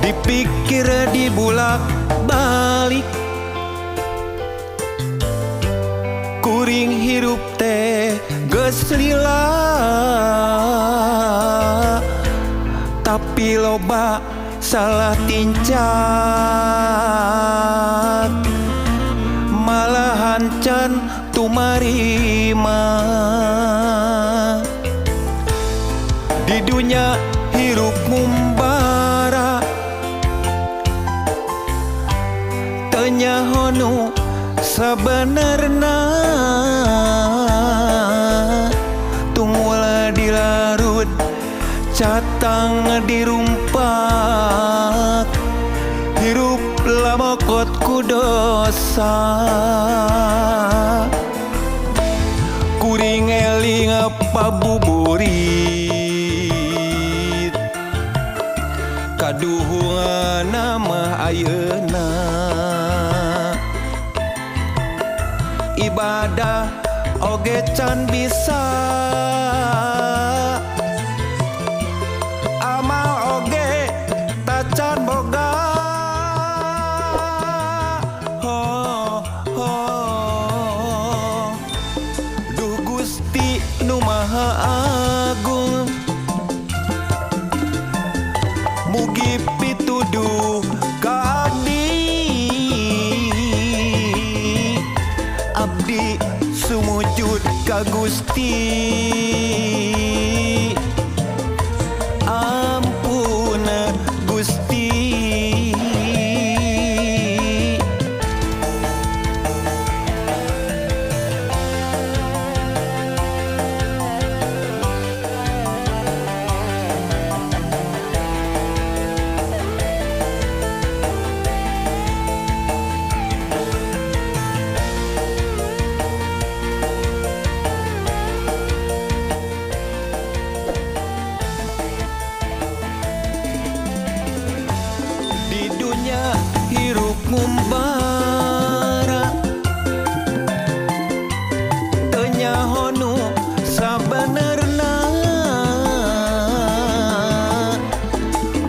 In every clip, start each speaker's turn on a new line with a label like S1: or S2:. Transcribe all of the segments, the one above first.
S1: Dipikir dibulak balik, kuring hirup teh geus lila, tapi loba salah tincak, malahan can tumarima. Di dunya hirup ngumbara, teu nyaho nu sabenerna. Tungul dilarut, catang dirumpak, hirup lamokot ku dosa. Kuring eling pabuburit, kaduhungan mah ayeuna. Ibadah oge can bisa, amal oge tacan boga. Ho, ho. Duh Gusti nu Maha Agung, mugi pituduh ka abdi. Abdi sumujud ka Gusti. Ampun Gusti. Di dunya hirup ngumbara, teu nyaho nu sabenerna.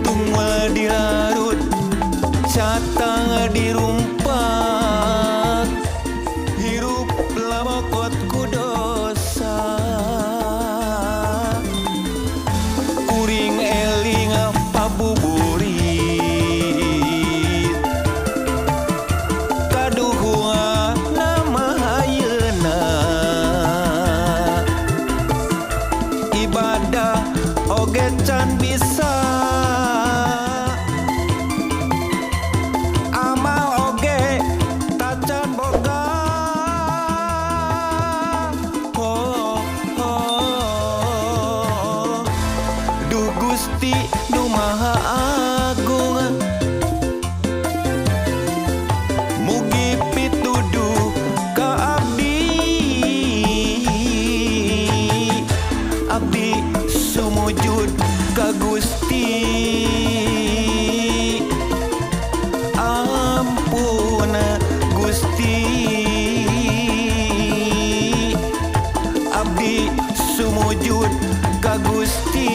S1: Tunggal dilarut, catang dirumpak, hirup lamokot ku dosa. Kuring eling pabuburit, kaduhungan mah ayeuna. Ibadah oge can bisa, amal oge tacan boga. Ho, ho. Duh Gusti nu Maha Agung, mugi pituduh ka abdi. Abdi sumujud ka Gusti. Ampun Gusti. Abdi sumujud ka Gusti.